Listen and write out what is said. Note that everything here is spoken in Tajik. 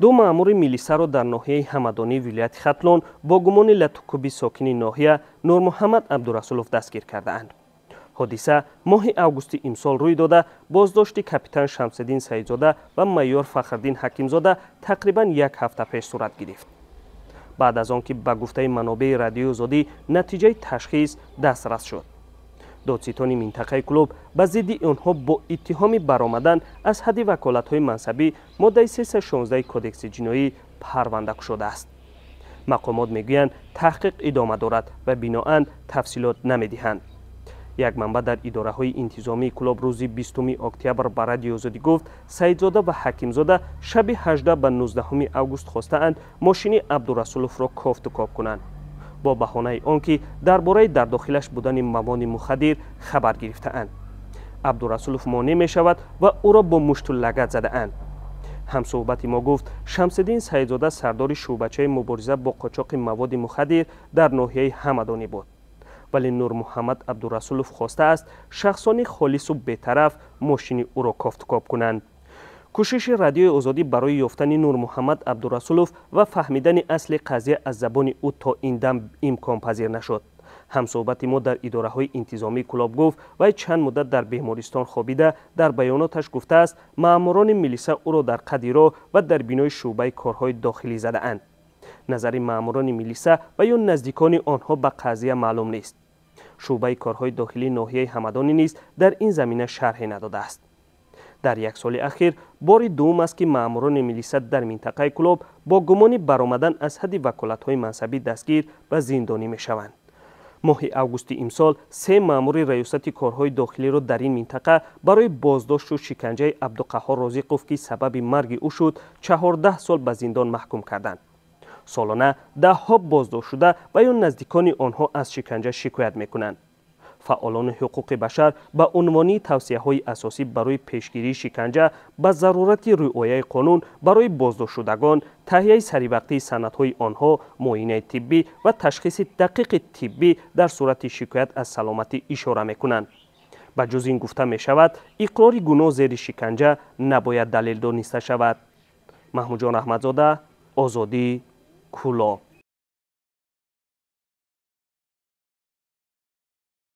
Ду маъмури милисаро дар ноҳияи Ҳамадонии вилояти Хатлон бо гумони латукӯби сокини ноҳия Нурмуҳаммад Абдурасулов дастгир кардаанд. Ҳодиса моҳи августи имсол рӯй дода, боздошти капитан Шамсиддин Саидзода ва майор Фахриддин Ҳакимзода тақрибан як ҳафта пеш сурат гирифт. Баъд аз он ки ба гуфтаи манобеи Радиои Озодӣ натиҷаи ташхис дастрас шуд, додситони минтақаи Кӯлоб ба зидди онҳо бо иттиҳоми баромадан аз ҳадди ваколатҳои мансабӣ, моддаи 316 Кодекси ҷиноӣ, парванда кушодааст. Мақомот мегӯянд, таҳқиқ идома дорад ва биноан тафсилот намедиҳанд. Як манбаъ дар идораҳои интизомии Кӯлоб рӯзи 20 октябр ба Радиои Озодӣ гуфт, Саидзода ва Ҳакимзода шаби 18 ба 19 август хостаанд мошини Абдурасуловро кофтукоб кунанд, бо баҳонаи он ки дар бораи дар дохилаш будани маводи мухаддир хабар гирифтаанд. Абдурасулов монеъ мешавад ва ӯро бо мушту лагат задаанд. Ҳамсӯҳбати мо гуфт, Шамсиддин Саидзода сардори шӯъбачаи мубориза бо қочоқи маводи мухаддир дар ноҳияи Ҳамадонӣ буд, вале Нурмуҳаммад Абдурасулов хостааст шахсони холису бетараф мошини ӯро кофтукоб кунанд. Кӯшиши Радиои Озодӣ барои ёфтани Нурмуҳаммад Абдурасулов ва фаҳмидани асли қазия аз забони ӯ то ин дам имконпазир нашуд. Ҳамсӯҳбати мо дар идораҳои интизомии Кӯлоб гуфт, вай чанд муддат дар бемористон хобида, дар баёноташ гуфтааст, маъмурони милиса ӯро дар қади роҳ ва дар бинои шӯъбаи корҳои дохилӣ задаанд. Назари маъмурони милиса ва ё наздикони онҳо ба қазия маълум нест. Шӯъбаи корҳои дохилии ноҳияи Ҳамадонӣ низ дар ин замина шарҳе надодааст. Дар як соли ахир бори дуввум аст, ки маъмурони милиса дар минтақаи Кӯлоб бо гумони баромадан аз ҳадди ваколатҳои мансабӣ дастгир ва зиндонӣ мешаванд. Моҳи августи имсол се маъмури раёсати корҳои дохилиро дар ин минтақа барои боздошту шиканҷаи Абдуқаҳҳор Розиқов, ки сабаби марги ӯ шуд, 14 сол ба зиндон маҳкум карданд. Солона даҳҳо боздоштшуда ва ё наздикони онҳо аз шиканҷа шикоят мекунанд. Фаъолони ҳуқуқи башар ба унвони тавсияҳои асосӣ барои пешгирии шиканҷа ба зарурати риояи қонун барои боздоштшудагон, таҳияи саривақтии санадҳои онҳо, муоинаи тиббӣ ва ташхиси дақиқи тиббӣ дар сурати шикоят аз саломатӣ ишора мекунанд. Ба ҷуз ин, гуфта мешавад, иқрори гуноҳ зери шиканҷа набояд далел дониста шавад. Маҳмудҷон Аҳмадзода, Озодӣ, Кӯлоб.